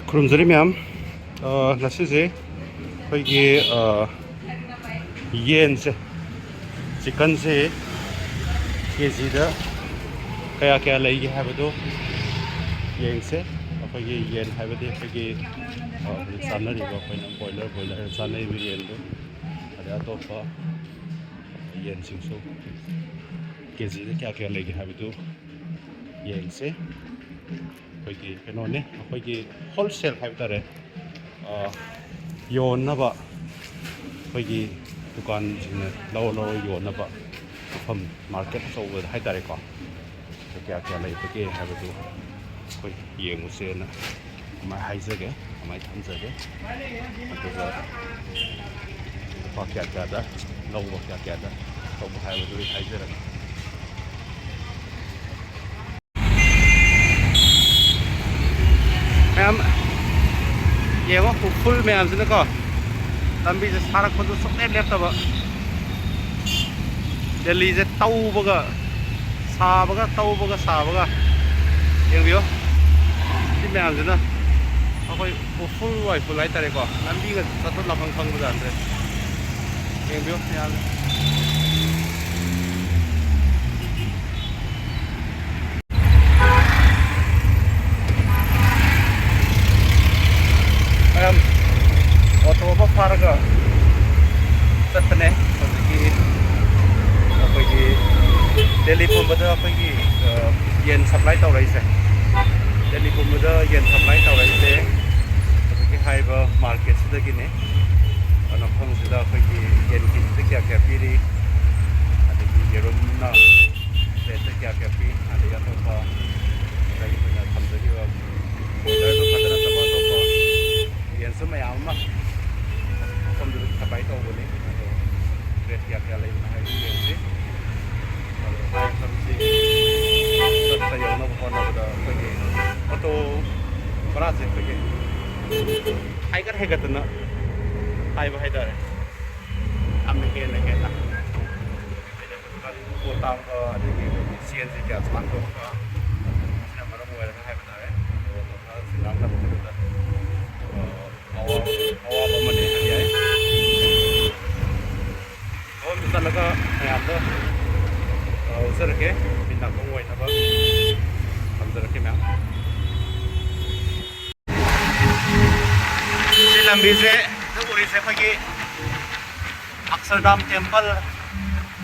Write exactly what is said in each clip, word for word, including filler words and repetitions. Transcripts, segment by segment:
ꯈꯨꯔꯨꯝꯖꯔꯤ ꯃꯌꯥꯝ꯫ ꯑ, ꯉꯁꯤꯁꯦ ꯑꯩꯈꯣꯏꯒꯤ, ꯑ, ꯌꯦꯟꯁꯦ, ꯆꯤꯛꯀꯟꯁꯦ ꯀꯦ ꯖꯤꯗ ꯀꯌꯥ ꯀꯌꯥ ꯂꯩꯒꯦ ꯍꯥꯏꯕꯗꯨ ꯌꯦꯡꯁꯦ꯫ ꯑꯩꯈꯣꯏꯒꯤ ꯌꯦꯟ ꯍꯥꯏꯕꯗꯤ ꯑꯩꯈꯣꯏꯒꯤ, ꯑ, ꯍꯧꯖꯤꯛ ꯆꯥꯅꯔꯤꯕ, ꯑꯩꯈꯣꯏꯅ ꯕꯣꯏꯂꯔ, ꯕꯣꯏꯂꯔ ꯆꯥꯅꯔꯤꯕ ꯌꯦꯟꯗꯨ, ꯑꯗꯩ ꯑꯇꯣꯞꯄ ꯌꯦꯟꯁꯤꯡꯁꯨ ꯀꯦ ꯖꯤꯗ ꯀꯌꯥ ꯀꯌꯥ ꯂꯩꯒꯦ ꯍꯥꯏꯕꯗꯨ ꯌꯦꯡꯁꯦ꯫ ꯑꯩꯈꯣꯏꯒꯤ ꯀꯩꯅꯣꯅꯦ, ꯑꯩꯈꯣꯏꯒꯤ ꯍꯣꯜꯁꯦꯜ ꯍꯥꯏꯕ ꯇꯥꯔꯦ, ꯑ, ꯌꯣꯟꯅꯕ, ꯑꯩꯈꯣꯏꯒꯤ ꯗꯨꯀꯥꯟꯁꯤꯡꯅ ꯂꯧꯔ ꯂꯧꯔ ꯌꯣꯟꯅꯕ ꯃꯐꯝ, ꯃꯥꯔꯀꯦꯠ ꯑꯆꯧꯕꯗ ꯍꯥꯏ ꯇꯥꯔꯦꯀꯣ꯫ ꯑꯗꯨ ꯀꯌꯥ ꯀꯌꯥ ꯂꯩꯕꯒꯦ ꯍꯥꯏꯕꯗꯨ ꯑꯩꯈꯣꯏ ꯌꯦꯡꯉꯨꯁꯦꯅ ꯑꯗꯨꯃꯥꯏꯅ ꯍꯥꯏꯖꯒꯦ, ꯑꯗꯨꯃꯥꯏꯅ ꯊꯝꯖꯒꯦ꯫ ꯑꯗꯨꯒ ꯂꯨꯄꯥ ꯀꯌꯥ ꯀꯌꯥꯗ ꯂꯧꯕ, ꯀꯌꯥ ꯀꯌꯥꯗ ꯇꯧꯕ ꯍꯥꯏꯕꯗꯨ ꯑꯩ ꯍꯥꯏꯖꯔꯒꯦ꯫ ꯃꯌꯥꯝ ꯌꯦꯡꯉꯣ, ꯎꯐꯨꯜ ꯃꯌꯥꯝꯁꯤꯅꯀꯣ, ꯂꯝꯕꯤꯁꯦ ꯁꯥꯔꯛꯄꯗꯨ ꯁꯨꯡꯂꯦꯞ ꯂꯦꯞꯇꯕ꯫ ꯗꯦꯜꯂꯤꯁꯦ ꯇꯧꯕꯒ ꯁꯥꯕꯒ, ꯇꯧꯕꯒ ꯁꯥꯕꯒ꯫ ꯌꯦꯡꯕꯤꯌꯨ, ꯁꯤ ꯃꯌꯥꯝꯁꯤꯅ ꯑꯩꯈꯣꯏ ꯎꯐꯨꯜ ꯋꯥꯏꯐꯨꯜ ꯍꯥꯏꯇꯥꯔꯦꯀꯣ, ꯂꯝꯕꯤꯒ ꯆꯠꯊꯣꯛ ꯂꯥꯛꯐꯝ ꯈꯪꯕꯖꯥꯠ ꯅꯠꯇ꯭ꯔꯦ꯫ ꯌꯦꯡꯕꯤꯌꯨ ꯃꯌꯥꯝ꯫ ꯃꯌꯥꯝ, ꯑꯣꯇꯣ ꯑꯃ ꯐꯥꯔꯒ ꯆꯠꯄꯅꯦ꯫ ꯍꯧꯖꯤꯛꯀꯤ ꯑꯩꯈꯣꯏꯒꯤ ꯗꯦꯜꯂꯤ ꯄꯨꯝꯕꯗ ꯑꯩꯈꯣꯏꯒꯤ, ꯑ, ꯌꯦꯟ ꯁꯄ꯭ꯂꯥꯏ ꯇꯧꯔꯛꯏꯁꯦ, ꯗꯦꯜꯂꯤ ꯄꯨꯝꯕꯗ ꯌꯦꯟ ꯁꯄ꯭ꯂꯥꯏ ꯇꯧꯔꯛꯏꯁꯦ ꯍꯧꯖꯤꯛꯀꯤ ꯍꯥꯏꯔꯤꯕ ꯃꯥꯔꯀꯦꯠꯁꯤꯗꯒꯤꯅꯦ꯫ ꯑꯗꯣ ꯃꯐꯝꯁꯤꯗ ꯑꯩꯈꯣꯏꯒꯤ ꯌꯦꯟ ꯀꯦ ꯖꯤꯗ ꯀꯌꯥ ꯀꯌꯥ ꯄꯤꯔꯤ, ꯑꯗꯒꯤ ꯌꯦꯔꯨꯝꯅ ꯄ꯭ꯂꯦꯠꯇ ꯀꯌꯥ ꯀꯌꯥ ꯄꯤ, ꯑꯗꯒꯤ ꯑꯇꯣꯞꯄ ꯉꯁꯥꯏꯒꯤ ꯑꯩꯈꯣꯏꯅ ꯊꯝꯖꯈꯤꯕ ꯕꯣꯏꯂꯔꯗꯨ ꯈꯛꯇ ꯅꯠꯇꯕ ꯑꯇꯣꯞꯄ ꯌꯦꯟꯁꯨ ꯃꯌꯥꯝ ꯑꯃ ꯃꯐꯝꯗꯨꯗ ꯁꯄ꯭ꯂꯥꯏ ꯇꯧꯕꯅꯤ꯫ ꯑꯗꯣ ꯔꯦꯠ ꯀꯌꯥ ꯀꯌꯥ ꯂꯩꯕꯅꯣ ꯍꯥꯏꯕꯗꯨ ꯌꯦꯡꯁꯤ꯫ ꯑꯗꯣ ꯍꯥꯏꯔꯤꯕ ꯃꯐꯝꯁꯤ ꯆꯠꯄ ꯌꯧꯅꯕ ꯍꯣꯠꯅꯕꯗ ꯑꯩꯈꯣꯏꯒꯤ ꯑꯣꯇꯣ ꯚꯔꯥꯁꯦ ꯑꯩꯈꯣꯏꯒꯤ ꯍꯥꯏꯒꯠ ꯍꯥꯏꯒꯠꯇꯅ ꯍꯥꯏꯕ ꯍꯥꯏꯇꯥꯔꯦ꯫ ꯌꯥꯝꯅ ꯍꯦꯟꯅ ꯍꯦꯟꯅ ꯍꯥꯏꯗꯤ ꯑꯩꯈꯣꯏ ꯒꯥꯔꯤ ꯇꯥꯡꯕ, ꯑꯗꯒꯤ ꯑꯩꯈꯣꯏꯒꯤ ꯁꯤ ꯑꯦꯟ ꯖꯤ ꯒ꯭ꯌꯥꯁ ꯃꯥꯡꯗꯕ ꯑꯁꯤꯅ ꯃꯔꯝ ꯑꯣꯏꯔꯒ ꯍꯥꯏꯕ ꯇꯥꯔꯦ꯫ ꯑꯗꯨꯒ ꯃꯈꯜꯁꯤ ꯉꯥꯡꯅꯕ ꯃꯇꯝꯗ, ꯑ, ꯑꯋꯥꯕ, ꯑꯋꯥꯕ ꯑꯃꯅꯤ ꯍꯥꯏꯕ ꯌꯥꯏ꯫ ꯃꯐꯝꯗ ꯆꯠꯂꯒ ꯃꯌꯥꯝꯗ, ꯑ, ꯎꯠꯆꯔꯛꯀꯦ, ꯃꯤꯠ ꯅꯥꯀꯣꯡ ꯑꯣꯏꯅꯕ ꯊꯝꯖꯔꯛꯀꯦ ꯃꯌꯥꯝ꯫ ꯁꯤ ꯂꯝꯕꯤꯁꯦ ꯍꯧꯖꯤꯛ ꯎꯔꯤꯁꯦ ꯑꯩꯈꯣꯏꯒꯤ ꯑꯛꯁꯔꯗꯥꯝ ꯇꯦꯝꯄꯜ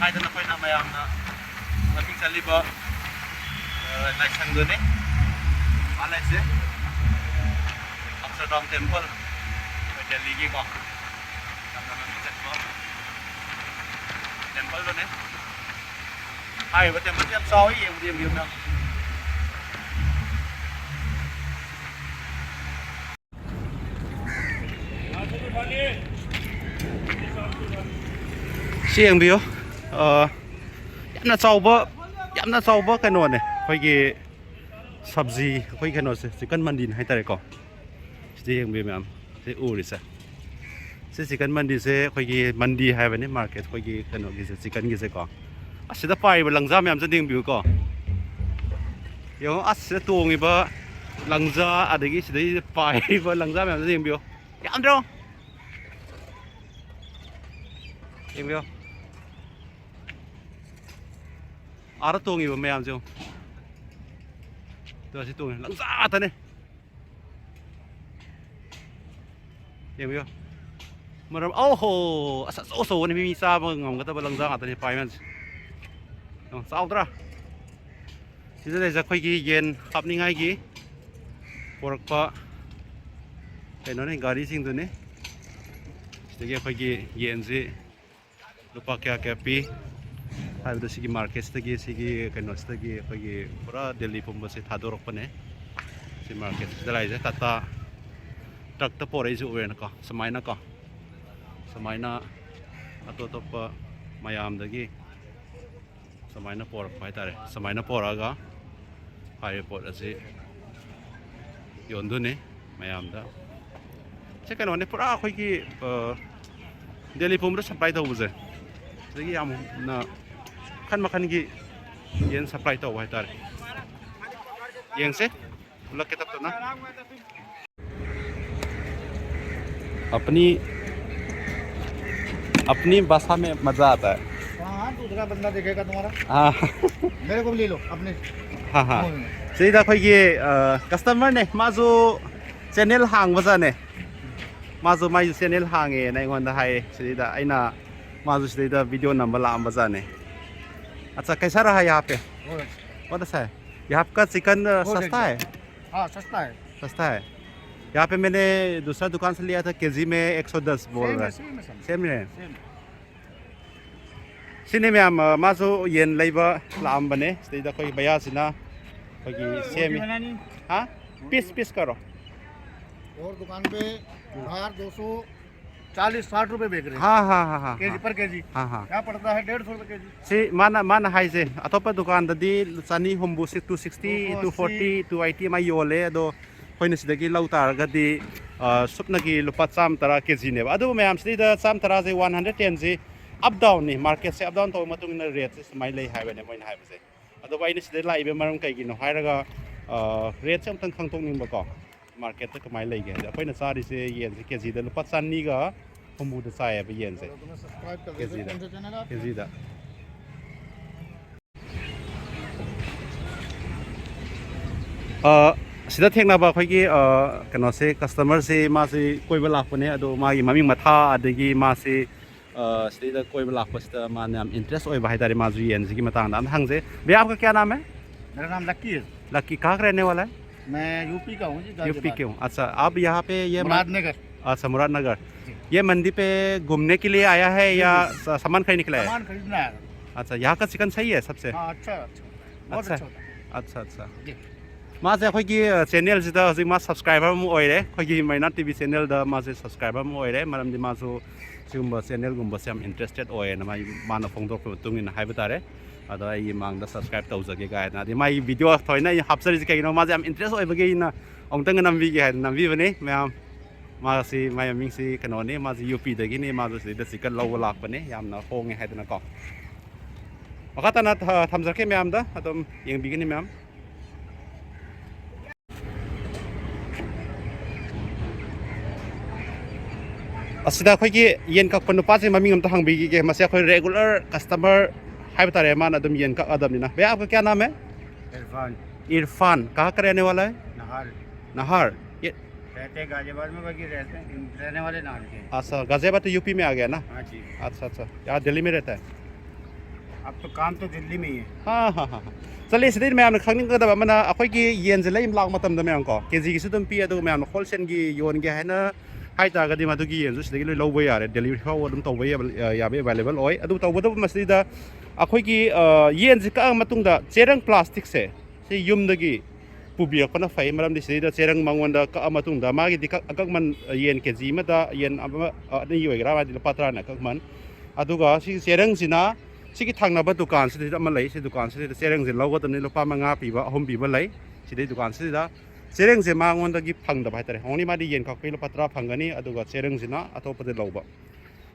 ꯍꯥꯏꯗꯅ ꯑꯩꯈꯣꯏꯅ ꯃꯌꯥꯝꯅ ꯃꯃꯤꯡ ꯆꯠꯂꯤꯕ, ꯑ, ꯂꯥꯏꯁꯪꯗꯨꯅꯤ꯫ ꯃꯥ ꯂꯩꯁꯦ ꯑꯛꯁꯔꯗꯥꯝ ꯇꯦꯝꯄꯜ, ꯑꯩꯈꯣꯏ ꯗꯦꯜꯂꯤꯒꯤꯀꯣ ꯌꯥꯝꯅ ꯃꯃꯤꯡ ꯆꯠꯄ ꯇꯦꯝꯄꯜꯗꯨꯅꯤ꯫ ꯍꯥꯏꯔꯤꯕ ꯇꯦꯝꯄꯜꯁꯦ ꯌꯥꯝ ꯆꯥꯎꯋꯤ, ꯌꯦꯡꯕꯗꯤ ꯌꯥꯝ ꯌꯦꯡꯕ ꯌꯥꯝ꯫ ꯁꯤ ꯌꯦꯡꯕꯤꯌꯨ꯫ ꯑ, ꯌꯥꯝꯅ ꯆꯥꯎꯕ, ꯌꯥꯝꯅ ꯆꯥꯎꯕ ꯀꯩꯅꯣꯅꯦ꯫ ꯑꯩꯈꯣꯏꯒꯤ ꯁꯕꯖꯤ, ꯑꯩꯈꯣꯏ ꯀꯩꯅꯣꯁꯦ, ꯆꯤꯛꯀꯟ ꯃꯟꯗꯤꯅꯤ ꯍꯥꯏꯇꯥꯔꯦꯀꯣ꯫ ꯁꯤꯗ ꯌꯦꯡꯕꯤꯌꯨ ꯃꯌꯥꯝ꯫ ꯁꯤ ꯎꯔꯤꯁꯦ꯫ ꯁꯤ ꯆꯤꯛꯀꯟ ꯃꯟꯗꯤꯁꯦ ꯑꯩꯈꯣꯏꯒꯤ ꯃꯟꯗꯤ ꯍꯥꯏꯕꯅꯤ, ꯃꯥꯔꯀꯦꯠ ꯑꯩꯈꯣꯏꯒꯤ ꯀꯩꯅꯣꯒꯤꯁꯦ, ꯆꯤꯛꯀꯟꯒꯤꯁꯦꯀꯣ꯫ ꯑꯁꯤꯗ ꯄꯥꯏꯔꯤꯕ ꯂꯪꯖꯥ ꯃꯌꯥꯝꯁꯦ ꯌꯦꯡꯕꯤꯌꯨꯀꯣ꯫ ꯌꯦꯡꯉꯣ, ꯑꯁ, ꯁꯤꯗ ꯇꯣꯡꯉꯤꯕ ꯂꯪꯖꯥ, ꯑꯗꯒꯤ ꯁꯤꯗꯩꯁꯤꯗ ꯄꯥꯏꯔꯤꯕ ꯂꯪꯖꯥ ꯃꯌꯥꯝꯁꯦ ꯌꯦꯡꯕꯤꯌꯨ꯫ ꯌꯥꯝꯗ꯭ꯔꯣ? ꯌꯦꯡꯕꯤꯌꯨ꯫ ꯑꯥꯗ ꯇꯣꯡꯉꯤꯕ ꯃꯌꯥꯝꯁꯦ ꯌꯦꯡꯉꯣ꯫ ꯑꯗꯣ ꯑꯁꯤ ꯇꯣꯡꯉꯤ ꯂꯪꯖꯥ ꯉꯥꯛꯇꯅꯦ꯫ ꯌꯦꯡꯕꯤꯌꯨ꯫ ꯃꯔꯝ, ꯑꯧ ꯍꯣ, ꯑꯁ, ꯑꯆꯧ ꯑꯆꯧꯕꯅꯤ, ꯃꯤ ꯆꯥꯕ ꯉꯝꯒꯗꯕ ꯂꯪꯖꯥ ꯉꯥꯛꯇꯅꯤ ꯄꯥꯏ ꯃꯌꯥꯝꯁꯦ꯫ ꯌꯦꯡꯉꯣ, ꯆꯥꯎꯗ꯭ꯔꯥ? ꯁꯤꯗ ꯂꯩꯁꯦ ꯑꯩꯈꯣꯏꯒꯤ ꯌꯦꯟ ꯍꯥꯞꯅꯤꯡꯉꯥꯏꯒꯤ ꯄꯣꯔꯛꯄ ꯀꯩꯅꯣꯅꯤ, ꯒꯥꯔꯤꯁꯤꯡꯗꯨꯅꯤ꯫ ꯁꯤꯗꯒꯤ ꯑꯩꯈꯣꯏꯒꯤ ꯌꯦꯟꯁꯤ ꯂꯨꯄꯥ ꯀꯌꯥ ꯀꯌꯥ ꯄꯤ ꯍꯥꯏꯕꯗꯣ ꯁꯤꯒꯤ ꯃꯥꯔꯀꯦꯠꯁꯤꯗꯒꯤ, ꯁꯤꯒꯤ ꯀꯩꯅꯣꯁꯤꯗꯒꯤ ꯑꯩꯈꯣꯏꯒꯤ ꯄꯨꯔꯥ ꯗꯦꯜꯂꯤ ꯄꯨꯝꯕꯁꯦ ꯊꯥꯗꯣꯔꯛꯄꯅꯦ꯫ ꯁꯤ ꯃꯥꯔꯀꯦꯠꯁꯤꯗ ꯂꯥꯛꯏꯁꯦ ꯇꯥꯇꯥ ꯇ꯭ꯔꯛꯇ ꯄꯣꯔꯛꯏꯁꯦ ꯎꯔꯦꯅꯀꯣ, ꯁꯨꯃꯥꯏꯅꯀꯣ, ꯁꯨꯃꯥꯏꯅ ꯑꯇꯣꯞ ꯑꯇꯣꯞꯄ ꯃꯌꯥꯝꯗꯒꯤ ꯁꯨꯃꯥꯏꯅ ꯄꯣꯔꯛꯄ ꯍꯥꯏꯇꯥꯔꯦ꯫ ꯁꯨꯃꯥꯏꯅ ꯄꯣꯔꯛꯑꯒ ꯍꯥꯏꯔꯤꯕ ꯄꯣꯠ ꯑꯁꯤ ꯌꯣꯟꯗꯣꯏꯅꯤ ꯃꯌꯥꯝꯗ꯫ ꯁꯤ ꯀꯩꯅꯣꯅꯦ, ꯄꯨꯔꯥ ꯑꯩꯈꯣꯏꯒꯤ, ꯑ, ꯗꯦꯜꯂꯤ ꯄꯨꯝꯕꯗ ꯁꯄ꯭ꯂꯥꯏ ꯇꯧꯕꯁꯦ꯫ ꯁꯤꯗꯒꯤ ꯌꯥꯝꯅ ꯃꯈꯟ ꯃꯈꯟꯒꯤ ꯌꯦꯟ ꯁꯄ꯭ꯂꯥꯏ ꯇꯧꯕ ꯍꯥꯏꯇꯥꯔꯦ꯫ ꯌꯦꯡꯁꯦ, ꯎꯠꯂꯛꯀꯦ ꯇꯞ ꯇꯞꯅ꯫ अपनी अपनी भाषा में मजा आता है। हाँ, हाँ, दूसरा बंदा देखेगा तुम्हारा। हाँ। मेरे को भी ले लो अपने। हाँ, हाँ। ꯁꯤꯗ ꯑꯩꯈꯣꯏꯒꯤ ꯀꯁꯇꯃꯔꯅꯦ, ꯃꯥꯁꯨ ꯆꯦꯅꯦꯜ ꯍꯥꯡꯕꯖꯥꯠꯅꯦ꯫ ꯃꯥꯁꯨ ꯃꯥꯏꯁꯨ ꯆꯦꯅꯦꯜ ꯍꯥꯡꯉꯦꯅ ꯑꯩꯉꯣꯟꯗ ꯍꯥꯏꯌꯦ꯫ ꯁꯤꯗꯩꯗ ꯑꯩꯅ ꯃꯥꯁꯨ ꯁꯤꯗꯩꯗ ꯚꯤꯗꯤꯑꯣ ꯅꯝꯕ ꯂꯥꯛꯑꯝꯕꯖꯥꯠꯅꯦ꯫ अच्छा, कैसा रहा यहाँ पे? बहुत अच्छा। बहुत अच्छा है। यहाँ का चिकन अ, बहुत सस्ता एकदम। है? हाँ, सस्ता है। सस्ता है। यहाँ पे मैंने दूसरा दुकान से लिया था, केजी में एक सौ दस बोल सेम रहा है, है। सेम है, सेम। सेम है। सेम। ꯁꯤꯅꯤ ꯃꯌꯥꯝ, ꯑ, ꯃꯥꯁꯨ ꯌꯦꯟ ꯂꯩꯕ ꯂꯥꯛꯑꯝꯕꯅꯦ꯫ ꯁꯤꯗꯩꯗ ꯑꯩꯈꯣꯏ ꯃꯌꯥꯁꯤꯅ ꯑꯩꯈꯣꯏꯒꯤ रोटी ꯁꯦꯝꯃꯤ꯫ बनानी। हाँ, पीस पीस करो। और दुकान पे बाहर दो सौ चालीस साठ रुपए बेच रहे हैं। हाँ, हाँ, हाँ, हाँ, केजी हाँ। पर केजी। हाँ, हाँ। यहाँ पड़ता है डेढ़ सौ रुपए केजी। ꯁꯤ ꯃꯥꯅ, ꯃꯥꯅ ꯍꯥꯏꯁꯦ ꯑꯇꯣꯞꯄ ꯗꯨꯀꯥꯟꯗꯗꯤ ꯆꯅꯤ ꯍꯨꯝꯐꯨ, ꯁꯤ two sixty, two forty, two eighty ꯑꯃ ꯌꯣꯜꯂꯦ꯫ ꯑꯗꯣ ꯑꯩꯈꯣꯏꯅ ꯁꯤꯗꯒꯤ ꯂꯧ ꯇꯥꯔꯒꯗꯤ, ꯑ, ꯁꯨꯞꯅꯒꯤ ꯂꯨꯄꯥ ꯆꯥꯝꯃ ꯇꯔꯥ ꯀꯦꯖꯤꯅꯦꯕ꯫ ꯑꯗꯨꯕꯨ ꯃꯌꯥꯝ ꯁꯤꯗꯩꯗ ꯆꯥꯝꯃ ꯇꯔꯥꯁꯦ, ꯋꯥꯟ ꯍꯟꯗ꯭ꯔꯦꯠ ꯇꯦꯟꯁꯦ ꯑꯞ ꯗꯥꯎꯟꯅꯤ, ꯃꯥꯔꯀꯦꯠꯁꯦ ꯑꯞ ꯗꯥꯎꯟ ꯇꯧꯕ ꯃꯇꯨꯡ ꯏꯟꯅ ꯔꯦꯠꯁꯦ ꯁꯨꯃꯥꯏꯅ ꯂꯩ ꯍꯥꯏꯕꯅꯦ ꯃꯣꯏꯅ ꯍꯥꯏꯕꯁꯦ꯫ ꯑꯗꯨꯕꯨ ꯑꯩꯅ ꯁꯤꯗ ꯂꯥꯛꯏꯕ ꯃꯔꯝ ꯀꯩꯒꯤꯅꯣ ꯍꯥꯏꯔꯒ, ꯑ, ꯔꯦꯠꯁꯦ ꯑꯝꯇꯪ ꯈꯪꯗꯣꯛꯅꯤꯡꯕꯀꯣ, ꯃꯥꯔꯀꯦꯠꯇ ꯀꯃꯥꯏꯅ ꯂꯩꯒꯦ ꯍꯥꯏꯗꯤ꯫ ꯑꯩꯈꯣꯏꯅ ꯆꯥꯔꯤꯁꯦ ꯌꯦꯟꯁꯦ ꯀꯦꯖꯤꯗ ꯂꯨꯄꯥ ꯆꯅꯤꯒ ꯍꯨꯝꯐꯨꯗ ꯆꯥꯏꯌꯦꯕ ꯌꯦꯟꯁꯦ꯫ ꯀꯦꯖꯤꯗ꯫ ꯀꯦꯖꯤꯗ꯫ ꯑ, ꯁꯤꯗ ꯊꯦꯡꯅꯕ ꯑꯩꯈꯣꯏꯒꯤ, ꯑ, ꯀꯩꯅꯣꯁꯦ, ꯀꯁꯇꯃꯔꯁꯦ, ꯃꯥꯁꯦ ꯀꯣꯏꯕ ꯂꯥꯛꯄꯅꯦ꯫ ꯑꯗꯣ ꯃꯥꯒꯤ ꯃꯃꯤꯡ ꯃꯊꯥ, ꯑꯗꯒꯤ ꯃꯥꯁꯦ, ꯑ, ꯁꯤꯗꯩꯗ ꯀꯣꯏꯕ ꯂꯥꯛꯄꯁꯤꯗ ꯃꯥꯅ ꯌꯥꯝ ꯏꯟꯇꯔꯦꯁ ꯑꯣꯏꯕ ꯍꯥꯏꯇꯥꯔꯦ, ꯃꯥꯁꯨ ꯌꯦꯟꯁꯤꯒꯤ ꯃꯇꯥꯡꯗ꯫ ꯑꯝꯇ ꯍꯪꯖꯩ꯫ भैया, आपका क्या नाम है? मेरा नाम लक्की है। लक्की, कहाँ का रहने वाला है? मैं यूपी का हूँ जी, यूपी गाजियाबाद। के हूँ। अच्छा, आप यहाँ पे ये म-, मुरादनगर। अच्छा, मुरादनगर। जी। ये मंडी पे घूमने के लिए आया है या जी, जी। स-, सामान खरीदने के लिए आया है? सामान खरीदने आया था। अच्छा, यहाँ का चिकन सही है सबसे? हाँ, अच्छा, अच्छा। बहुत अच्छा। अच्छा होता है। अच्छा, अच्छा। जी। ꯃꯥꯁꯦ ꯑꯩꯈꯣꯏꯒꯤ, ꯑ, ꯆꯦꯅꯦꯜꯁꯤꯗ ꯍꯧꯖꯤꯛ ꯃꯥ ꯁꯕꯁꯀ꯭ꯔꯥꯏꯕꯔ ꯑꯃ ꯑꯣꯏꯔꯦ꯫ ꯑꯩꯈꯣꯏꯒꯤ ꯃꯩꯅꯥ ꯇꯤ ꯚꯤ ꯆꯦꯅꯦꯜꯗ ꯃꯥꯁꯦ ꯁꯕꯁꯀ꯭ꯔꯥꯏꯕꯔ ꯑꯃ ꯑꯣꯏꯔꯦ꯫ ꯃꯔꯝꯗꯤ ꯃꯥꯁꯨ ꯁꯤꯒꯨꯝꯕ ꯆꯦꯅꯦꯜꯒꯨꯝꯕꯁꯦ ꯌꯥꯝ ꯏꯟꯇꯔꯦꯁꯇꯦꯠ ꯑꯣꯏꯌꯦꯅ ꯃꯥꯒꯤ, ꯃꯥꯅ ꯐꯣꯡꯗꯣꯔꯛꯄꯒꯤ ꯃꯇꯨꯡ ꯏꯟꯅ ꯍꯥꯏꯕ ꯇꯥꯔꯦ꯫ ꯑꯗꯣ ꯑꯩꯒꯤ ꯃꯥꯡꯗ ꯁꯕꯁꯀ꯭ꯔꯥꯏꯕ ꯇꯧꯖꯒꯦ ꯀꯥꯏꯅ꯫ ꯑꯗꯩ ꯃꯥꯒꯤ ꯚꯤꯗꯤꯑꯣ ꯊꯑꯣꯏꯅ ꯑꯩ ꯍꯥꯞꯆꯔꯤꯁꯦ ꯀꯩꯒꯤꯅꯣ? ꯃꯥꯁꯦ ꯌꯥꯝ ꯏꯟꯇꯔꯦꯁ ꯑꯣꯏꯕꯒꯤ ꯑꯩꯅ ꯑꯃꯨꯛꯇꯪꯒ ꯅꯝꯕꯤꯒꯦ ꯍꯥꯏꯗꯅ ꯅꯝꯕꯤꯕꯅꯤ ꯃꯌꯥꯝ꯫ ꯃꯥꯁꯤ, ꯃꯥꯏ ꯃꯃꯤꯡꯁꯤ ꯀꯩꯅꯣꯅꯤ, ꯃꯥꯁꯤ ꯌꯨ ꯄꯤꯗꯒꯤꯅꯤ, ꯃꯥꯁꯨ ꯁꯤꯗꯩꯗ ꯆꯤꯛꯀꯟ ꯂꯧꯕ ꯂꯥꯛꯄꯅꯦ, ꯌꯥꯝꯅ ꯍꯣꯡꯉꯦ ꯍꯥꯏꯗꯅꯀꯣ꯫ ꯃꯈꯥ ꯇꯥꯅ ꯊ- ꯊꯝꯖꯔꯛꯀꯦ ꯃꯌꯥꯝꯗ, ꯑꯗꯨꯝ ꯌꯦꯡꯕꯤꯒꯅꯤ ꯃꯌꯥꯝ꯫ ꯑꯁꯤꯗ ꯑꯩꯈꯣꯏꯒꯤ ꯌꯦꯟ ꯀꯛꯄ ꯅꯨꯄꯥꯁꯦ ꯃꯃꯤꯡ ꯑꯝꯇ ꯍꯪꯕꯤꯈꯤꯒꯦ꯫ ꯃꯁꯤ ꯑꯩꯈꯣꯏ regular customer ꯍꯥꯏꯕ ꯇꯥꯔꯦ, ꯃꯥꯅ ꯑꯗꯨꯝ ꯌꯦꯟ ꯀꯛꯑꯗꯕꯅꯤꯅ꯫ भैया, आपका क्या नाम है? इरफान। इरफान। कहाँ का रहने वाला है? नाहर। नाहर। ये रहते हैं गाजियाबाद में, बाकी रहते हैं, रहने वाले नाहर के हैं। अच्छा, गाजियाबाद तो यूपी में आ गया ना? हाँ जी। अच्छा, अच्छा। यहाँ दिल्ली में रहता है? अब तो काम तो दिल्ली में ही है। हाँ, हाँ, हाँ, हाँ। ꯆꯠꯂꯦ, ꯁꯤꯗꯩ ꯃꯌꯥꯝꯅ ꯈꯪꯅꯤꯡꯒꯗꯕ ꯑꯃꯅ, ꯑꯩꯈꯣꯏꯒꯤ ꯌꯦꯟꯁꯦ ꯂꯩ ꯂꯥꯛꯄ ꯃꯇꯝꯗ ꯃꯌꯥꯝ ꯀꯣ, ꯀꯦꯖꯤꯒꯤꯁꯨ ꯑꯗꯨꯝ ꯄꯤ, ꯑꯗꯨꯒ ꯃꯌꯥꯝꯅ wholesaleꯒꯤ ꯌꯣꯟꯒꯦ ꯍꯥꯏꯅ ꯍꯥꯏ ꯇꯥꯔꯒꯗꯤ, ꯃꯗꯨꯒꯤ ꯌꯦꯟꯁꯨ ꯁꯤꯗꯒꯤ ꯂꯣꯏ ꯂꯧꯕ ꯌꯥꯔꯦ, delivery ꯐꯥꯎꯕ ꯑꯗꯨꯝ ꯇꯧꯕ ꯌꯥꯕ, ꯌꯥꯕ available ꯑꯣꯏ꯫ ꯑꯗꯨ ꯇꯧꯕꯇꯕꯨ ꯃꯁꯤꯗ ꯑꯩꯈꯣꯏꯒꯤ, ꯑ, ꯌꯦꯟꯁꯤ ꯀꯛꯑ ꯃꯇꯨꯡꯗ ꯆꯦꯔꯪ plasticꯁꯦ ꯁꯤ ꯌꯨꯝꯗꯒꯤ ꯄꯨꯕꯤꯔꯛꯄꯅ ꯐꯩ, ꯃꯔꯝꯗꯤ ꯁꯤꯗꯩꯗ ꯆꯦꯔꯪ ꯃꯉꯣꯟꯗ ꯀꯛꯑ ꯃꯇꯨꯡꯗ ꯃꯥꯒꯤꯗꯤ ꯀꯛ-, ꯑꯀꯛꯃꯟ, ꯌꯦꯟ ꯀꯦꯖꯤ ꯑꯃꯗ ꯌꯦꯟ ꯑꯃ, ꯑ, ꯑꯅꯤ ꯑꯣꯏꯒꯦꯔꯥ, ꯃꯥꯗꯤ ꯂꯨꯄꯥ ꯇꯔꯥꯅ ꯑꯀꯛꯃꯟ꯫ ꯑꯗꯨꯒ ꯁꯤꯒꯤ ꯆꯦꯔꯪꯁꯤꯅ ꯁꯤꯒꯤ ꯊꯪꯅꯕ ꯗꯨꯀꯥꯟꯁꯤꯗꯩꯗ ꯑꯃ ꯂꯩ, ꯁꯤ ꯗꯨꯀꯥꯟꯁꯤꯗꯩꯗ ꯆꯦꯔꯪꯁꯦ ꯂꯧꯒꯗꯕꯅꯤ, ꯂꯨꯄꯥ ꯃꯉꯥ ꯄꯤꯕ, ꯑꯍꯨꯝ ꯄꯤꯕ ꯂꯩ꯫ ꯁꯤꯗꯩ ꯗꯨꯀꯥꯟꯁꯤꯗ ꯆꯦꯔꯪꯁꯦ ꯃꯉꯣꯟꯗꯒꯤ ꯐꯪꯗꯕ ꯍꯥꯏꯇꯥꯔꯦ, only ꯃꯥꯗꯤ ꯌꯦꯟ ꯀꯛꯄꯒꯤ ꯂꯨꯄꯥ ꯇꯔꯥ ꯐꯪꯒꯅꯤ, ꯑꯗꯨꯒ ꯆꯦꯔꯪꯁꯤꯅ ꯑꯇꯣꯞꯄꯗ ꯂꯧꯕ꯫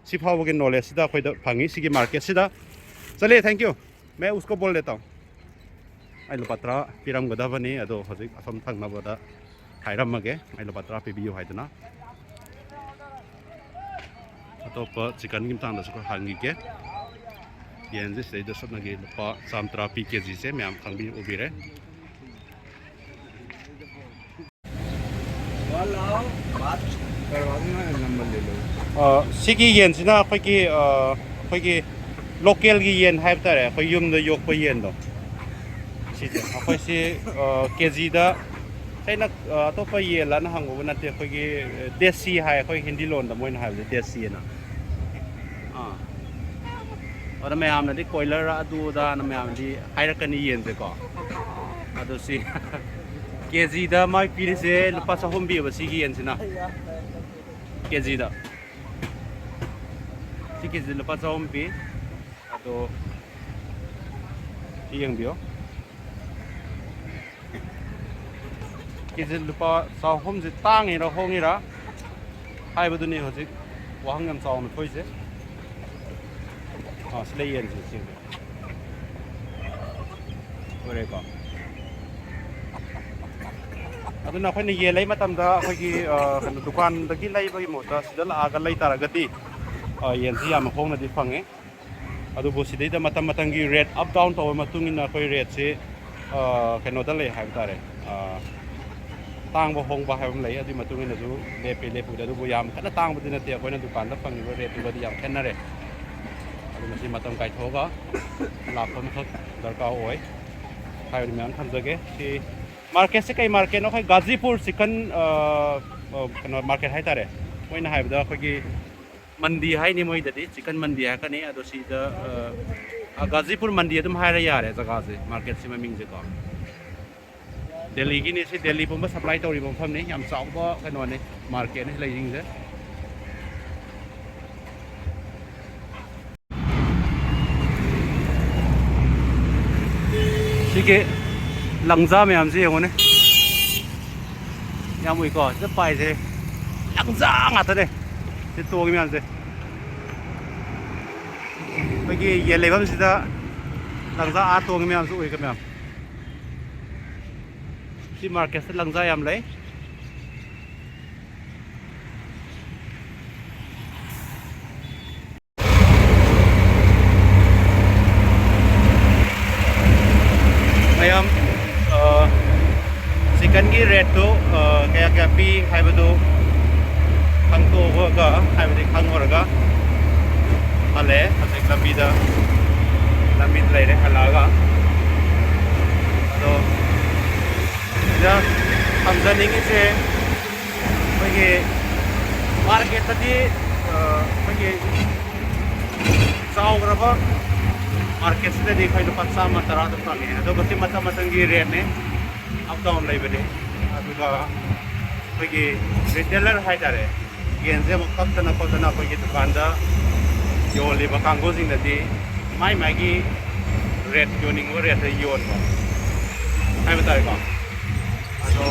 ꯁꯤ ꯐꯥꯎꯕꯒꯤ knowledgeꯁꯤꯗ ꯑꯩꯈꯣꯏꯗ ꯐꯪꯉꯤ ꯁꯤꯒꯤ marketꯁꯤꯗ꯫ ꯆꯠꯂꯦ, thank you꯫ मैं उसको बोल देता हूँ꯫ ꯑꯩ ꯂꯨꯄꯥ ꯇꯔꯥ ꯄꯤꯔꯝꯒꯗꯕꯅꯤ, ꯑꯗꯣ ꯍꯧꯖꯤꯛ ꯑꯁꯣꯝ ꯊꯪꯅꯕꯗ ꯍꯥꯏꯔꯝꯃꯒꯦ, ꯑꯩ ꯂꯨꯄꯥ ꯇꯔꯥ ꯄꯤꯕꯤꯌꯨ ꯍꯥꯏꯗꯅ꯫ ꯑꯇꯣꯞꯄ chickenꯒꯤ ꯃꯇꯥꯡꯗꯁꯨ ꯈꯔ ꯍꯪꯈꯤꯒꯦ꯫ ꯌꯦꯟꯁꯦ ꯁꯤꯗꯩꯗ ꯁꯨꯞꯅꯒꯤ ꯂꯨꯄꯥ ꯆꯥꯝꯃ ꯇꯔꯥ ꯄꯤ ꯀꯦꯖꯤꯁꯦ, ꯃꯌꯥꯝ ꯈꯪꯕꯤ ꯎꯕꯤꯔꯦ꯫ ꯑ, ꯁꯤꯒꯤ ꯌꯦꯟꯁꯤꯅ ꯑꯩꯈꯣꯏꯒꯤ, ꯑ, ꯑꯩꯈꯣꯏꯒꯤ localꯒꯤ ꯌꯦꯟ ꯍꯥꯏꯕ ꯇꯥꯔꯦ, ꯑꯩꯈꯣꯏ ꯌꯨꯝꯗ ꯌꯣꯛꯄ ꯌꯦꯟꯗꯣ꯫ ꯁꯤꯁꯦ ꯑꯩꯈꯣꯏꯁꯤ, ꯑ, ꯀꯦꯖꯤꯗ, ꯑꯩꯅ, ꯑ, ꯑꯇꯣꯞꯄ ꯌꯦꯜꯂꯅ ꯍꯪꯕꯕꯨ ꯅꯠꯇꯦ, ꯑꯩꯈꯣꯏꯒꯤ ꯗꯦꯁꯤ ꯍꯥꯏ, ꯑꯩꯈꯣꯏ ꯍꯤꯟꯗꯤ ꯂꯣꯟꯗ ꯃꯣꯏꯅ ꯍꯥꯏꯕꯁꯦ ꯗꯦꯁꯤꯅ꯫ ꯑꯥ꯫ ꯑꯗ ꯃꯌꯥꯝꯅꯗꯤ ꯀꯣꯏꯂꯔ ꯑꯗꯨ ꯑꯗꯥꯅ ꯃꯌꯥꯝꯗꯤ ꯍꯥꯏꯔꯛꯀꯅꯤ ꯌꯦꯟꯁꯦꯀꯣ꯫ ꯑꯗꯣ ꯁꯤ ꯀꯦꯖꯤꯗ ꯃꯥꯏ ꯄꯤꯔꯤꯁꯦ ꯂꯨꯄꯥ ꯆꯍꯨꯝ ꯄꯤꯌꯦꯕ ꯁꯤꯒꯤ ꯌꯦꯟꯁꯤꯅ꯫ ꯀꯦꯖꯤꯗ꯫ ꯁꯤ ꯀꯦꯖꯤꯗ ꯂꯨꯄꯥ ꯆꯍꯨꯝ ꯄꯤ꯫ ꯑꯗꯣ ꯁꯤ ꯌꯦꯡꯕꯤꯌꯣ꯫ ꯀꯦꯖꯤ ꯂꯨꯄꯥ ꯆꯍꯨꯝꯁꯦ ꯇꯥꯡꯉꯤꯔꯥ ꯍꯣꯡꯉꯤꯔꯥ ꯍꯥꯏꯕꯗꯨꯅꯤ ꯍꯧꯖꯤꯛ ꯋꯥꯍꯪ ꯌꯥꯝ ꯆꯥꯎꯅ ꯊꯣꯛꯏꯁꯦ꯫ ꯑꯥ, ꯁꯤ ꯂꯩ ꯌꯦꯟꯁꯦ, ꯁꯤ꯫ ꯂꯣꯏꯔꯦꯀꯣ꯫ ꯑꯗꯨꯅ ꯑꯩꯈꯣꯏꯅ ꯌꯦꯟ ꯂꯩ ꯃꯇꯝꯗ ꯑꯩꯈꯣꯏꯒꯤ, ꯑ, ꯀꯩꯅꯣ, ꯗꯨꯀꯥꯟꯗꯒꯤ ꯂꯩꯕꯒꯤ ꯃꯍꯨꯠꯇ ꯁꯤꯗ ꯂꯥꯛꯑꯒ ꯂꯩ ꯇꯥꯔꯒꯗꯤ, ꯑ, ꯌꯦꯟꯁꯤ ꯌꯥꯝꯅ ꯍꯣꯡꯅꯗꯤ ꯐꯪꯉꯦ꯫ ꯑꯗꯨꯕꯨ ꯁꯤꯗꯩꯗ ꯃꯇꯝ ꯃꯇꯝꯒꯤ ꯔꯦꯠ ꯑꯞ ꯗꯥꯎꯟ ꯇꯧꯕ ꯃꯇꯨꯡ ꯏꯟꯅ ꯑꯩꯈꯣꯏ ꯔꯦꯠꯁꯤ, ꯑ, ꯀꯩꯅꯣꯗ ꯂꯩ ꯍꯥꯏꯕ ꯇꯥꯔꯦ꯫ ꯑ, ꯇꯥꯡꯕ ꯍꯣꯡꯕ ꯍꯥꯏꯕ ꯑꯃ ꯂꯩ꯫ ꯑꯗꯨꯒꯤ ꯃꯇꯨꯡ ꯏꯟꯅꯁꯨ ꯂꯦꯞꯄꯤ, ꯂꯦꯞꯄꯨꯗꯤ꯫ ꯑꯗꯨꯕꯨ ꯌꯥꯝ ꯀꯟꯅ ꯇꯥꯡꯕꯗꯤ ꯅꯠꯇꯦ, ꯑꯩꯈꯣꯏꯅ ꯗꯨꯀꯥꯟꯗ ꯐꯪꯉꯤꯕ ꯔꯦꯠꯇꯨꯒꯗꯤ ꯌꯥꯝ ꯈꯦꯠꯅꯔꯦ꯫ ꯑꯗꯨꯅ ꯁꯤ ꯃꯇꯝ ꯀꯥꯏꯊꯣꯛꯑꯒ ꯂꯥꯛꯄ ꯑꯃꯈꯛ ꯗꯔꯀꯥꯔ ꯑꯣꯏ ꯍꯥꯏꯕꯗꯤ ꯃꯌꯥꯝ ꯊꯝꯖꯒꯦ꯫ ꯁꯤ ꯃꯥꯔꯀꯦꯠꯁꯦ ꯀꯩ ꯃꯥꯔꯀꯦꯠꯅꯣ? ꯑꯩꯈꯣꯏ ꯒꯥꯖꯤꯄꯨꯔ ꯆꯤꯛꯀꯟ, ꯑ, ꯑ, ꯀꯩꯅꯣ, ꯃꯥꯔꯀꯦꯠ ꯍꯥꯏꯇꯥꯔꯦ꯫ ꯃꯣꯏꯅ ꯍꯥꯏꯕꯗ ꯑꯩꯈꯣꯏꯒꯤ ꯃꯟꯗꯤ ꯍꯥꯏꯅꯤ, ꯃꯣꯏꯗꯗꯤ ꯆꯤꯛꯀꯟ ꯃꯟꯗꯤ ꯍꯥꯏꯔꯛꯀꯅꯤ꯫ ꯑꯗꯣ ꯁꯤꯗ, ꯑ, ꯑ, ꯒꯥꯖꯤꯄꯨꯔ ꯃꯟꯗꯤ ꯑꯗꯨꯝ ꯍꯥꯏꯔ ꯌꯥꯔꯦ ꯖꯒꯥꯁꯦ, ꯃꯥꯔꯀꯦꯠꯁꯤ ꯃꯃꯤꯡꯁꯦꯀꯣ꯫ ꯗꯦꯜꯂꯤꯒꯤꯅꯤ ꯁꯤ, ꯗꯦꯜꯂꯤ ꯄꯨꯝꯕ ꯁꯄ꯭ꯂꯥꯏ ꯇꯧꯔꯤꯕ ꯃꯐꯝꯅꯤ꯫ ꯌꯥꯝ ꯆꯥꯎꯕ ꯀꯩꯅꯣꯅꯤ, ꯃꯥꯔꯀꯦꯠꯅꯤ ꯂꯩꯁꯤꯡꯁꯦ꯫ ꯁꯤꯒꯤ ꯂꯪꯖꯥ ꯃꯌꯥꯝꯁꯦ ꯌꯦꯡꯉꯨꯅꯦ, ꯌꯥꯝ ꯎꯏꯀꯣ꯫ ꯁꯤꯗ ꯄꯥꯏꯁꯦ ꯂꯪꯖꯥ ꯉꯥꯛꯇꯅꯦ꯫ ꯁꯤ ꯇꯣꯡꯉꯤ ꯃꯌꯥꯝꯁꯦ, ꯑꯩꯈꯣꯏꯒꯤ ꯌꯦꯟ ꯂꯩꯐꯝꯁꯤꯗ ꯂꯪꯖꯥ ꯑꯥ ꯇꯣꯡꯉꯤ ꯃꯌꯥꯝꯁꯨ ꯎꯏꯀꯣ ꯃꯌꯥꯝ꯫ ꯁꯤ ꯃꯥꯔꯀꯦꯠꯁꯤꯗ ꯂꯪꯖꯥ ꯌꯥꯝ ꯂꯩ꯫ ꯃꯌꯥꯝ, ꯑ, ꯆꯤꯀꯟꯒꯤ ꯔꯦꯠꯇꯨ, ꯑ, ꯀꯌꯥ ꯀꯌꯥ ꯄꯤ ꯍꯥꯏꯕꯗꯨ ꯈꯪꯗꯣꯛꯑꯒ, ꯍꯥꯏꯕꯗꯤ ꯈꯪꯉꯨꯔꯒ ꯍꯜꯂꯛꯑꯦ꯫ ꯍꯧꯖꯤꯛ ꯂꯝꯕꯤꯗ, ꯂꯝꯕꯤꯗ ꯂꯩꯔꯦ ꯍꯜꯂꯛꯑꯒ꯫ ꯑꯗꯣ ꯁꯤꯗ ꯊꯝꯖꯅꯤꯡꯉꯤꯁꯦ, ꯑꯩꯈꯣꯏꯒꯤ ꯃꯥꯔꯀꯦꯠꯇꯗꯤ, ꯑ, ꯑꯩꯈꯣꯏꯒꯤ ꯆꯥꯎꯈ꯭ꯔꯕ ꯃꯥꯔꯀꯦꯠꯁꯤꯗꯗꯤ ꯑꯩꯈꯣꯏ ꯂꯨꯄꯥ ꯆꯥꯝꯃ ꯇꯔꯥꯗ ꯐꯪꯉꯦ꯫ ꯑꯗꯨꯒ ꯁꯤ ꯃꯇꯝ ꯃꯇꯝꯒꯤ ꯔꯦꯠꯅꯦ, ꯑꯞ ꯗꯥꯎꯟ ꯂꯩꯕꯅꯦ꯫ ꯑꯗꯨꯒ ꯑꯩꯈꯣꯏꯒꯤ ꯔꯤꯇꯦꯂꯔ ꯍꯥꯏꯇꯥꯔꯦ, ꯌꯦꯟꯁꯦ ꯑꯃꯨꯛ ꯀꯛꯇꯅ ꯈꯣꯠꯇꯅ ꯑꯩꯈꯣꯏꯒꯤ ꯗꯨꯀꯥꯟꯗ ꯌꯣꯜꯂꯤꯕ ꯀꯥꯡꯕꯨꯁꯤꯡꯅꯗꯤ ꯃꯥꯏ ꯃꯥꯏꯒꯤ ꯔꯦꯠ, ꯌꯣꯟꯅꯤꯡꯕ ꯔꯦꯠꯇ ꯌꯣꯟꯕ ꯍꯥꯏꯕ ꯇꯥꯔꯦꯀꯣ꯫ ꯑꯗꯣ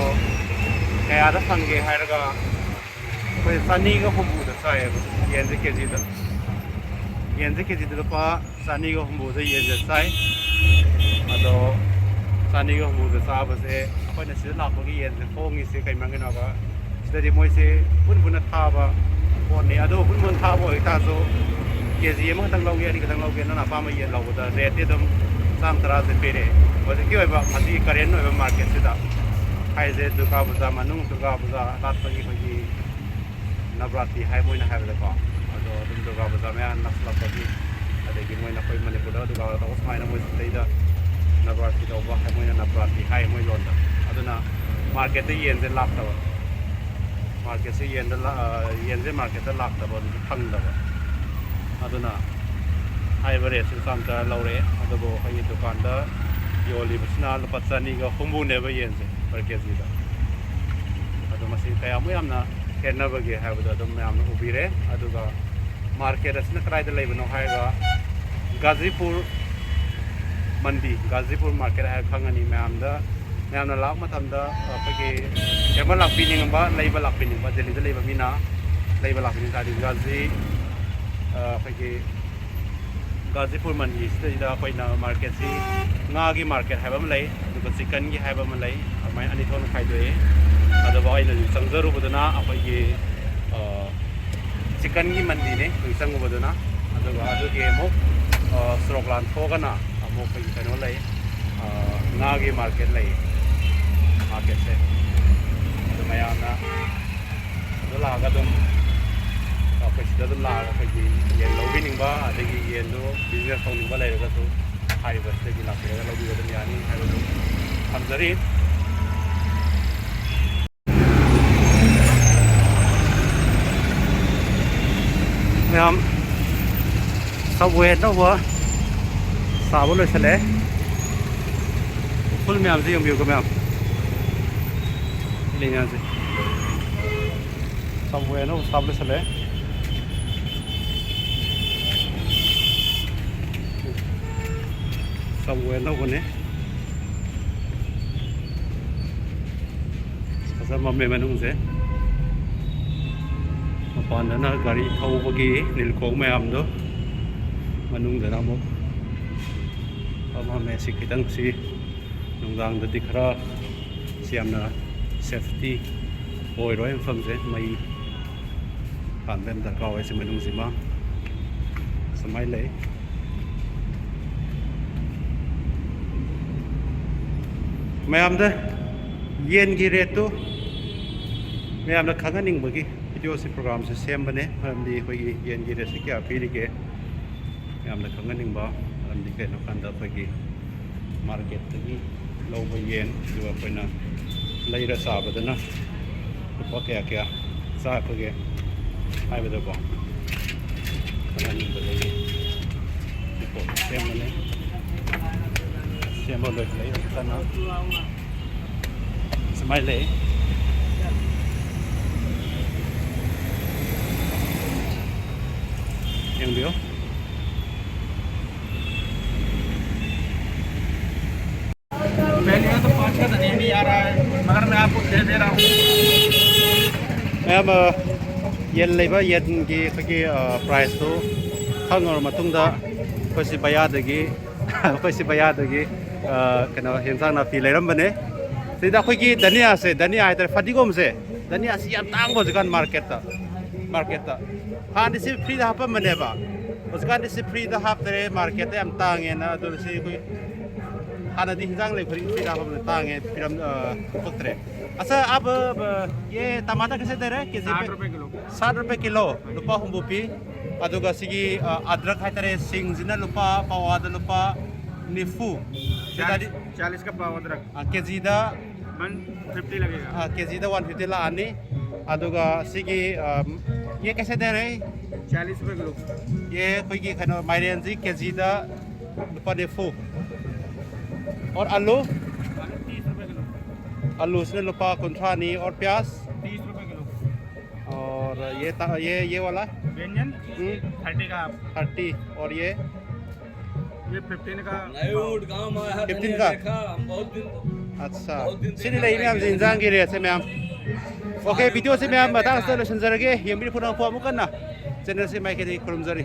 ꯀꯌꯥꯗ ꯐꯪꯒꯦ ꯍꯥꯏꯔꯒ ꯑꯩꯈꯣꯏ ꯆꯅꯤꯒ ꯍꯨꯝꯐꯨꯗ ꯆꯥꯏꯌꯦꯕ ꯌꯦꯟꯁꯦ ꯀꯦꯖꯤꯗ꯫ ꯌꯦꯟꯁꯦ ꯀꯦꯖꯤꯗ ꯂꯨꯄꯥ ꯆꯅꯤꯒ ꯍꯨꯝꯐꯨꯗ ꯌꯦꯟꯁꯦ ꯆꯥꯏ꯫ ꯑꯗꯣ ꯆꯅꯤꯒ ꯍꯨꯝꯐꯨꯗ ꯆꯥꯕꯁꯦ ꯑꯩꯈꯣꯏꯅ ꯁꯤꯗ ꯂꯥꯛꯄꯒꯤ ꯌꯦꯟꯁꯦ ꯍꯣꯡꯉꯤꯁꯦ ꯀꯩ ꯃꯔꯝꯒꯤꯅꯣꯕ? ꯁꯤꯗꯗꯤ ꯃꯣꯏꯁꯦ ꯄꯨꯟ ꯄꯨꯟꯅ ꯊꯥꯕ ꯄꯣꯠꯅꯤ꯫ ꯑꯗꯣ ꯄꯨꯟ ꯄꯨꯟꯅ ꯊꯥꯕ ꯑꯣꯏꯇꯥꯔꯁꯨ, ꯀꯦ ꯖꯤ ꯑꯃꯈꯛꯇꯪ ꯂꯧꯒꯦ, ꯑꯅꯤꯈꯛꯇꯪ ꯂꯧꯒꯦ, ꯅꯪꯅ ꯑꯄꯥꯝꯕ ꯌꯦꯟ ꯂꯧꯕꯗ ꯔꯦꯠꯇꯤ ꯑꯗꯨꯝ ꯆꯥꯝ ꯇꯔꯥꯁꯦ ꯄꯤꯔꯦ꯫ ꯍꯧꯖꯤꯛꯀꯤ ꯑꯣꯏꯕ ꯃꯁꯤꯒꯤ ꯀꯔꯦꯟ ꯑꯣꯏꯕ ꯃꯥꯔꯀꯦꯠꯁꯤꯗ ꯍꯥꯏꯁꯦ, ꯗꯨꯔꯒꯥ ꯄꯨꯖꯥ ꯃꯅꯨꯡ, ꯗꯨꯔꯒꯥ ꯄꯨꯖꯥ ꯂꯥꯠꯄꯒꯤ ꯑꯩꯈꯣꯏꯒꯤ ꯅꯕꯔꯥꯇ꯭ꯔꯤ ꯍꯥꯏ ꯃꯣꯏꯅ ꯍꯥꯏꯕꯗꯀꯣ꯫ ꯑꯗꯣ ꯑꯗꯨꯝ ꯗꯨꯔꯒꯥ ꯄꯨꯖꯥ ꯃꯌꯥ ꯅꯛꯁꯤꯜꯂꯛꯄꯒꯤ, ꯑꯗꯒꯤ ꯃꯣꯏꯅ ꯑꯩꯈꯣꯏ ꯃꯅꯤꯄꯨꯔꯗ ꯗꯨꯔꯒꯥ ꯇꯧꯕ ꯁꯨꯃꯥꯏꯅ ꯃꯣꯏ ꯁꯤꯗꯩꯗ ꯅꯕꯔꯥꯇ꯭ꯔꯤ ꯇꯧꯕ ꯍꯥꯏ, ꯃꯣꯏꯅ ꯅꯕꯔꯥꯇ꯭ꯔꯤ ꯍꯥꯏ ꯃꯣꯏ ꯂꯣꯟꯗ꯫ ꯑꯗꯨꯅ ꯃꯥꯔꯀꯦꯠꯇ ꯌꯦꯟꯁꯦ ꯂꯥꯛꯇꯕ, ꯃꯥꯔꯀꯦꯠꯁꯦ ꯌꯦꯟꯗ ꯂꯥ-, ꯑ, ꯌꯦꯟꯁꯦ ꯃꯥꯔꯀꯦꯠꯇ ꯂꯥꯛꯇꯕ, ꯑꯗꯨꯁꯨ ꯐꯪꯗꯕ꯫ ꯑꯗꯨꯅ ꯍꯥꯏꯔꯤꯕ ꯔꯦꯠꯁꯤ ꯆꯥꯝ ꯇꯔꯥ ꯂꯧꯔꯦ꯫ ꯑꯗꯨꯕꯨ ꯑꯩꯈꯣꯏꯒꯤ ꯗꯨꯀꯥꯟꯗ ꯌꯣꯜꯂꯤꯕꯁꯤꯅ ꯂꯨꯄꯥ ꯆꯅꯤꯒ ꯍꯨꯝꯐꯨꯅꯦꯕ ꯌꯦꯟꯁꯦ per ꯀꯦ ꯖꯤꯗ꯫ ꯑꯗꯣ ꯃꯁꯤ ꯀꯌꯥꯃꯨꯛ ꯌꯥꯝꯅ ꯈꯦꯠꯅꯕꯒꯦ ꯍꯥꯏꯕꯗꯣ ꯑꯗꯨꯝ ꯃꯌꯥꯝꯅ ꯎꯕꯤꯔꯦ꯫ ꯑꯗꯨꯒ ꯃꯥꯔꯀꯦꯠ ꯑꯁꯤꯅ ꯀꯗꯥꯏꯗ ꯂꯩꯕꯅꯣ ꯍꯥꯏꯔꯒ, ꯒꯥꯖꯤꯄꯨꯔ ꯃꯟꯗꯤ, ꯒꯥꯖꯤꯄꯨꯔ ꯃꯥꯔꯀꯦꯠ ꯍꯥꯏꯔ ꯈꯪꯉꯅꯤ ꯃꯌꯥꯝꯗ꯫ ꯃꯌꯥꯝꯅ ꯂꯥꯛꯄ ꯃꯇꯝꯗ ꯑꯩꯈꯣꯏꯒꯤ ꯀꯩꯅꯣ ꯂꯥꯛꯄꯤꯅꯤꯡꯕ, ꯂꯩꯕ ꯂꯥꯛꯄꯤꯅꯤꯡꯕ, ꯗꯦꯜꯂꯤꯗ ꯂꯩꯕ ꯃꯤꯅ ꯂꯩꯕ ꯂꯥꯛꯄꯤꯅꯤꯡ ꯇꯥꯔꯗꯤ, ꯒꯥꯖꯤ, ꯑꯩꯈꯣꯏꯒꯤ ꯒꯥꯖꯤꯄꯨꯔ ꯃꯟꯗꯤꯁꯤꯗꯩꯗ ꯑꯩꯈꯣꯏꯅ ꯃꯥꯔꯀꯦꯠꯁꯤ, ꯉꯥꯒꯤ ꯃꯥꯔꯀꯦꯠ ꯍꯥꯏꯕ ꯑꯃ ꯂꯩ, ꯑꯗꯨꯒ ꯆꯤꯛꯀꯟꯒꯤ ꯍꯥꯏꯕ ꯑꯃ ꯂꯩ, ꯑꯗꯨꯃꯥꯏꯅ ꯑꯅꯤ ꯊꯣꯛꯅ ꯈꯥꯏꯗꯣꯛꯑꯦ꯫ ꯑꯗꯨꯕꯨ ꯑꯩꯅ ꯍꯧꯖꯤꯛ ꯆꯪꯖꯔꯨꯕꯗꯨꯅ ꯑꯩꯈꯣꯏꯒꯤ, ꯑ, ꯆꯤꯛꯀꯟꯒꯤ ꯃꯟꯗꯤꯅꯦ ꯍꯧꯖꯤꯛ ꯆꯪꯉꯨꯕꯗꯨꯅ꯫ ꯑꯗꯨꯒ ꯑꯗꯨꯒꯤ ꯑꯃꯨꯛ, ꯑ, ꯁꯣꯔꯣꯛ ꯂꯥꯟꯊꯣꯛꯑꯒꯅ ꯑꯃꯨꯛ ꯑꯩꯈꯣꯏꯒꯤ ꯀꯩꯅꯣ ꯂꯩ, ꯑ, ꯉꯥꯒꯤ ꯃꯥꯔꯀꯦꯠ ꯂꯩ꯫ ꯃꯥꯔꯀꯦꯠꯁꯦ ꯑꯗꯨ ꯃꯌꯥꯝꯅ ꯑꯗꯨ ꯂꯥꯛꯑꯒ ꯑꯗꯨꯝ, ꯑꯩꯈꯣꯏ ꯁꯤꯗ ꯑꯗꯨꯝ ꯂꯥꯛꯑꯒ ꯑꯩꯈꯣꯏꯒꯤ ꯌꯦꯟ ꯂꯧꯕꯤꯅꯤꯡꯕ, ꯑꯗꯒꯤ ꯌꯦꯟꯗꯨ ꯕꯤꯖꯤꯅꯦꯁ ꯇꯧꯅꯤꯡꯕ ꯂꯩꯔꯒꯁꯨ ꯍꯥꯏꯔꯤꯕꯁꯤꯗꯒꯤ ꯂꯥꯛꯄꯤꯔꯒ ꯂꯧꯕꯤꯕ ꯑꯗꯨꯝ ꯌꯥꯅꯤ ꯍꯥꯏꯕꯗꯨ ꯊꯝꯖꯔꯤ꯫ ꯃꯌꯥꯝ, ꯁꯕꯋꯦ ꯑꯅꯧꯕ ꯁꯥꯕ ꯂꯣꯏꯁꯤꯜꯂꯦ꯫ ꯎꯐꯨꯜ ꯃꯌꯥꯝꯁꯦ ꯌꯦꯡꯕꯤꯌꯨꯀꯣ ꯃꯌꯥꯝ꯫ ꯂꯩ ꯃꯌꯥꯝꯁꯦ꯫ ꯁꯕꯋꯦ ꯑꯅꯧꯕ ꯁꯥꯕ ꯂꯣꯏꯁꯤꯜꯂꯦ꯫ ꯁꯕꯋꯦ ꯑꯅꯧꯕꯅꯦ꯫ ꯐꯖ ꯃꯝꯃꯦ ꯃꯅꯨꯡꯁꯦ꯫ ꯃꯄꯥꯟꯗꯅ ꯒꯥꯔꯤ ꯊꯧꯕꯒꯤ ꯅꯤꯜꯀꯣꯡ ꯃꯌꯥꯝꯗꯣ, ꯃꯅꯨꯡꯗꯅ ꯑꯃꯨꯛ ꯃꯝꯃꯦ꯫ ꯁꯤ ꯈꯤꯇꯪ, ꯁꯤ ꯅꯨꯡꯗꯥꯡꯗꯗꯤ ꯈꯔ ꯁꯤ ꯌꯥꯝꯅ ꯁꯦꯐꯇꯤ ꯑꯣꯏꯔꯣꯏ ꯃꯐꯝꯁꯦ꯫ ꯃꯩ ꯊꯥꯟꯕ ꯌꯥꯝ ꯗꯔꯀꯥꯔ ꯑꯣꯏ ꯁꯤ ꯃꯅꯨꯡꯁꯤꯃ꯫ ꯁꯨꯃꯥꯏꯅ ꯂꯩ꯫ ꯃꯌꯥꯝꯗ ꯌꯦꯟꯒꯤ ꯔꯦꯠꯇꯨ ꯃꯌꯥꯝꯅ ꯈꯪꯍꯟꯅꯤꯡꯕꯒꯤ ꯚꯤꯗꯤꯑꯣꯁꯤ, ꯄ꯭ꯔꯣꯒ꯭ꯔꯥꯝꯁꯤ ꯁꯦꯝꯕꯅꯦ꯫ ꯃꯔꯝꯗꯤ ꯑꯩꯈꯣꯏꯒꯤ ꯌꯦꯟꯒꯤ ꯔꯦꯠꯁꯤ ꯀꯌꯥ ꯄꯤꯔꯤꯒꯦ ꯃꯌꯥꯝꯅ ꯈꯪꯍꯟꯅꯤꯡꯕ꯫ ꯃꯔꯝꯗꯤ ꯀꯩꯅꯣ ꯀꯥꯟꯗ ꯑꯩꯈꯣꯏꯒꯤ ꯃꯥꯔꯀꯦꯠꯇꯒꯤ ꯂꯧꯕ ꯌꯦꯟ, ꯑꯗꯨꯒ ꯑꯩꯈꯣꯏꯅ ꯂꯩꯔ ꯆꯥꯕꯗꯅ ꯂꯨꯄꯥ ꯀꯌꯥ ꯀꯌꯥ ꯆꯥꯈ꯭ꯔꯒꯦ ꯍꯥꯏꯕꯗꯀꯣ, ꯈꯪꯍꯟꯅꯤꯡꯕꯗꯒꯤ ꯔꯤꯄꯣꯔꯠ ꯁꯦꯝꯕꯅꯦ꯫ ꯁꯦꯝꯕ ꯂꯣꯏꯁꯤꯜꯂꯛꯏ ꯍꯧꯖꯤꯛꯇꯅ꯫ ꯁꯨꯃꯥꯏꯅ ꯂꯩ꯫ ꯌꯦꯡꯕꯤꯌꯨ꯫ पहले तो पाँच का धनिया नहीं आ रहा है, मगर मैं आपको दे दे रहा हूँ। ꯃꯌꯥꯝ, ꯑ, ꯌꯦꯟ ꯂꯩꯕ ꯌꯦꯟꯒꯤ ꯑꯩꯈꯣꯏꯒꯤ, ꯑ, ꯄ꯭ꯔꯥꯏꯁꯇꯨ ꯈꯪꯉꯕ ꯃꯇꯨꯡꯗ ꯑꯩꯈꯣꯏ ꯁꯤ ꯕꯌꯥꯗꯒꯤ, ꯑꯩꯈꯣꯏ ꯁꯤ ꯕꯌꯥꯗꯒꯤ, ꯑ, ꯀꯩꯅꯣ, ꯌꯦꯟꯁꯥꯡ ꯅꯥꯄꯤ ꯂꯩꯔꯝꯕꯅꯦ꯫ ꯁꯤꯗ ꯑꯩꯈꯣꯏꯒꯤ ꯙꯅꯤꯌꯥꯁꯦ, ꯙꯅꯤꯌꯥ ꯍꯥꯏꯇꯥꯔꯦ, ꯐꯗꯤꯒꯣꯝꯁꯦ, ꯙꯅꯤꯌꯥꯁꯤ ꯌꯥꯝ ꯇꯥꯡꯕ ꯍꯧꯖꯤꯛꯀꯥꯟ ꯃꯥꯔꯀꯦꯠꯇ, ꯃꯥꯔꯀꯦꯠꯇ꯫ ꯍꯥꯟꯅꯗꯤ ꯁꯤ ꯐ꯭ꯔꯤꯗ ꯍꯥꯞꯄꯝꯕꯅꯦꯕ, ꯍꯧꯖꯤꯛꯀꯥꯟꯗꯤ ꯁꯤ ꯐ꯭ꯔꯤꯗ ꯍꯥꯞꯇꯔꯦ, ꯃꯥꯔꯀꯦꯠꯇ ꯌꯥꯝ ꯇꯥꯡꯉꯦꯅ꯫ ꯑꯗꯨꯅ ꯁꯤ ꯑꯩꯈꯣꯏ ꯍꯥꯟꯅꯗꯤ ꯍꯤꯟꯖꯥꯡ ꯂꯩ ꯈꯨꯗꯤꯡ ꯐ꯭ꯔꯤꯗ ꯍꯥꯞꯄꯝꯕꯅꯦ, ꯇꯥꯡꯉꯦ, ꯄꯤꯔꯝ-, ꯑ, ꯄꯤꯊꯣꯛꯇ꯭ꯔꯦ꯫ ꯑꯁ, ꯑꯕ, ꯑꯕ, ꯌꯦ ꯇꯃꯥꯇꯔ ꯀꯩꯁꯦ ꯗꯦꯔꯦ? ꯀꯦꯖꯤ ꯁꯥꯠ ꯄꯦ-, ꯔꯨꯄꯦ ꯀꯤꯂꯣ꯫ ꯁꯥꯠ ꯔꯨꯄꯦ ꯀꯤꯂꯣ, ꯂꯨꯄꯥ ꯍꯨꯝꯐꯨ ꯄꯤ꯫ ꯑꯗꯨꯒ ꯁꯤꯒꯤ, ꯑ, ꯑꯗ꯭ꯔꯛ ꯍꯥꯏꯇꯥꯔꯦ, ꯁꯤꯡꯁꯤꯅ ꯂꯨꯄꯥ ꯄꯋꯥꯗ ꯂꯨꯄꯥ ꯅꯤꯐꯨ꯫ ꯆꯥꯂꯤꯁ, ꯆꯥꯂꯤꯁ ꯀ ꯄꯋꯥ ꯑꯗ꯭ꯔꯛ꯫ ꯑ, ꯀꯦꯖꯤꯗ वन फिफ्टी लगेगा। ꯑ, ꯀꯦꯖꯤꯗ ꯋꯥꯟ ꯐꯤꯐꯇꯤ ꯂꯥꯛꯑꯅꯤ꯫ ꯑꯗꯨꯒ ꯁꯤꯒꯤ, ꯑ, ꯌꯦ ꯀꯩꯁꯦ ꯗꯦꯔꯦ? ꯆꯥꯂꯤꯁ ꯔꯨꯄꯦ ꯀꯤꯂꯣ꯫ ꯌꯦ ꯑꯩꯈꯣꯏꯒꯤ ꯀꯩꯅꯣ ꯃꯥꯏꯔꯦꯟꯁꯤ ꯀꯦꯖꯤꯗ ꯂꯨꯄꯥ ꯅꯤꯐꯨ꯫ और आलू? आलू तीस रुपए किलो। ꯑꯂꯨꯁꯤꯅ ꯂꯨꯄꯥ ꯀꯨꯟꯊ꯭ꯔꯥꯅꯤ꯫ और प्याज? तीस रुपए किलो। और ये ता-, ये, ये वाला? बैंगन? हम्म। थर्टी का हाफ। थर्टी। और ये? ये फिफ्टीन का। नहीं, वो गाँव में आया था, फिफ्टीन नहीं का? देखा, हम बहुत दिन, ꯑꯠꯁꯥ꯫ ꯁꯤꯅꯤ ꯂꯩ ꯃꯌꯥꯝꯁꯦ, ꯏꯟꯖꯥꯡꯒꯤ ꯔꯦꯠꯁꯦ ꯃꯌꯥꯝ꯫ ꯑꯣꯀꯦ, ꯚꯤꯗꯤꯑꯣꯁꯦ ꯃꯌꯥꯝ ꯃꯇꯥꯡꯁꯤꯗ ꯂꯣꯏꯁꯤꯟꯖꯔꯒꯦ꯫ ꯌꯦꯡꯕꯤꯔꯤꯕ ꯄꯨꯝꯅꯃꯛꯄꯨ ꯑꯃꯨꯛ ꯍꯟꯅ ꯆꯦꯅꯦꯜꯁꯤ ꯃꯥꯏꯀꯩꯗꯒꯤ ꯈꯨꯔꯨꯝꯖꯔꯤ꯫